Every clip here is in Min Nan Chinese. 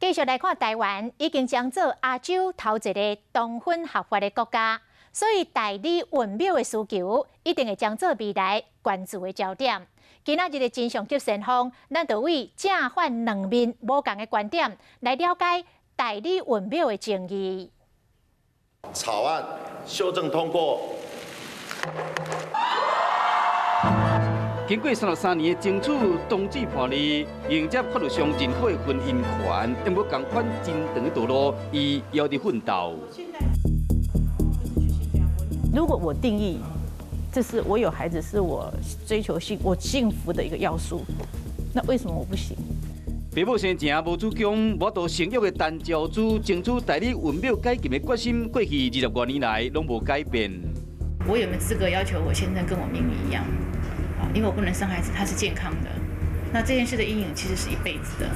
繼續來看台灣，已經將做亞洲頭一个同婚合法的國家，所以代理孕母的需求一定會將做未來關注的焦點。今仔日的真相急先鋒，咱就為正反兩面無仝的觀點來了解代理孕母的爭議。草案修正通過。經過33年的爭取，同志伴侶迎接法律上認可的婚姻權，毋過仝款真長的道路，伊猶佇奮鬥。如果我定義，這是我有孩子，是我追求我幸福的一個要素，那為什麼我不行？爸母生前無子宮，無法度生育的陳昭姿爭取代理孕母解禁的決心，過去20外年來攏無改變。我有沒有資格要求我先生跟我命運一樣？因為我不能生孩子，他是健康的。那這件事的陰影其實是一輩子的。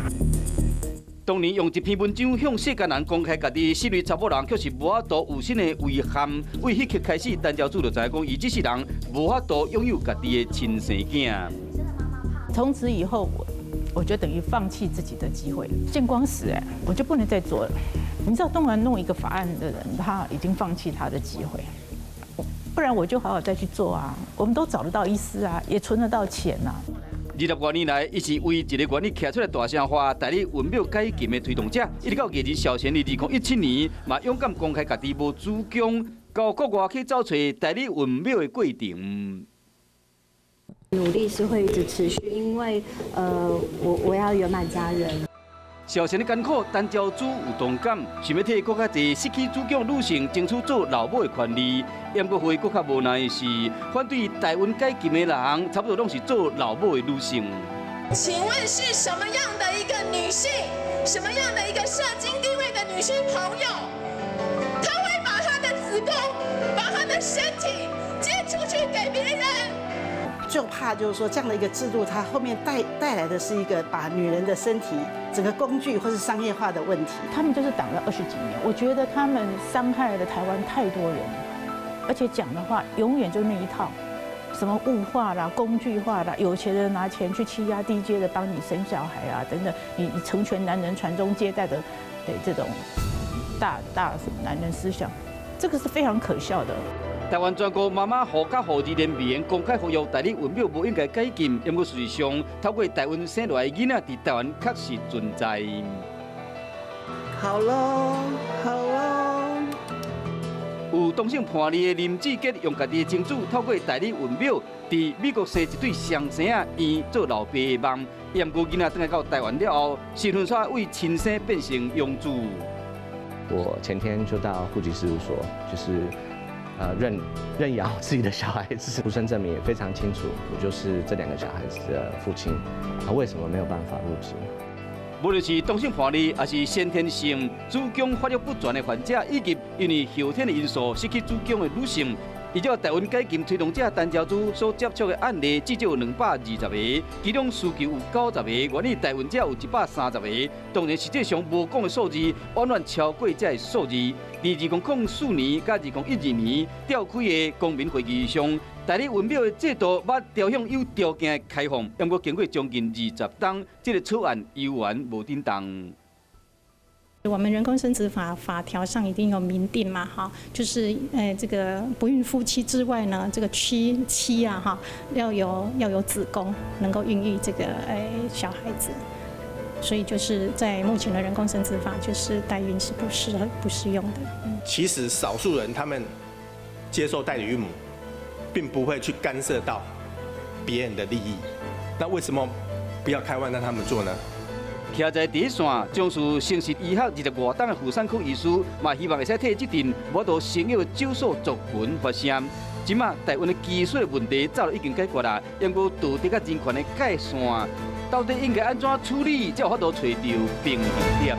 當年用一篇文章向世間人公開家己身為查某人，卻是無法度有新的遺憾。為彼刻開始，陳昭姿就知影講，伊這世人無法度擁有家己的親生囝。從此以後，我就等於放棄自己的機會，見光死哎，我就不能再做了。你知道，當然弄一個法案的人，他已經放棄他的機會。不然我就好好再去做啊！我們都找得到醫師啊，也存得到錢啊。20外年來，伊是為一个原因徛出來大聲話，代理孕母解禁的推動者。一直到藝人蕭賢佇2017年，嘛勇敢公開家己無子宮，到國外去走揣代理孕母的過程。努力是會一直持續，因為我要圓滿家人。蕭賢的艱苦，陳昭姿有同感，想欲替閣較濟失去子宮女性爭取做老母的權利。毋過，予伊閣較無奈的是，反對代孕解禁的人，差不多攏是做老母的女性。請問是什麼樣的一個女性，什麼樣的一個社經地位的女性朋友，她會把她的子宮、把她的身體借出去給別人？就怕就是說這樣的一個制度，它後面帶來的是一個把女人的身體整個工具或是商業化的問題。他們就是擋了20幾年，我覺得他們傷害了台灣太多人，而且講的話永遠就那一套，什麼物化啦、工具化啦，有錢人拿錢去欺壓低階的幫你生小孩啊等等，你成全男人傳宗接代的，對這種大大男人思想，這個是非常可笑的。台灣全國媽媽護甲護兒聯盟公開呼籲代理孕母無應該解禁，毋過事實上，透過代孕生落來囡仔佇台灣確實存在。好咯，好咯。有同性伴侶的林志傑用家己的精子透過代理孕母，佇美國生一對雙生仔，圓做老爸的夢。毋過囡仔轉來到台灣了後，身份煞為親生變成養子。我前天就到戶籍事務所，就是認養自己的小孩子，出生證明也非常清楚，我就是這兩個小孩子的父親。啊，為什麼沒有辦法入籍？無論是同性伴侶，抑是先天性子宮發育不全的患者，以及因為後天的因素失去子宮的女性，依照代孕解禁推動者陳昭姿所接觸的案例，至少有220個，其中需求有90個，願意代孕者有130個。當然，實際上無講的數字，遠遠超過這个數字。佇2004年佮2012年召開的公民會議上，代理孕母的制度欲朝向有條件的開放，毋過經過將近20冬，這个草案猶原無振動。我們人工生殖法法條上一定有明定嘛，哈，就是這個不孕夫妻之外呢，這個妻啊，哈，要有子宮，能夠孕育這個小孩子，所以就是在目前的人工生殖法，就是代孕是不適合不適用的。其實少數人他們接受代理孕母，並不會去干涉到別人的利益，那為什麼不要開放讓他們做呢？徛在第一線，從事生殖醫學20外冬的婦產科醫師，嘛希望會使替這陣無法度生育的少數族群發聲。這馬代孕的技術的問題早就已經解決啦，毋過道德佮人權的界線，到底應該按怎處理，才有法度揣著平衡點？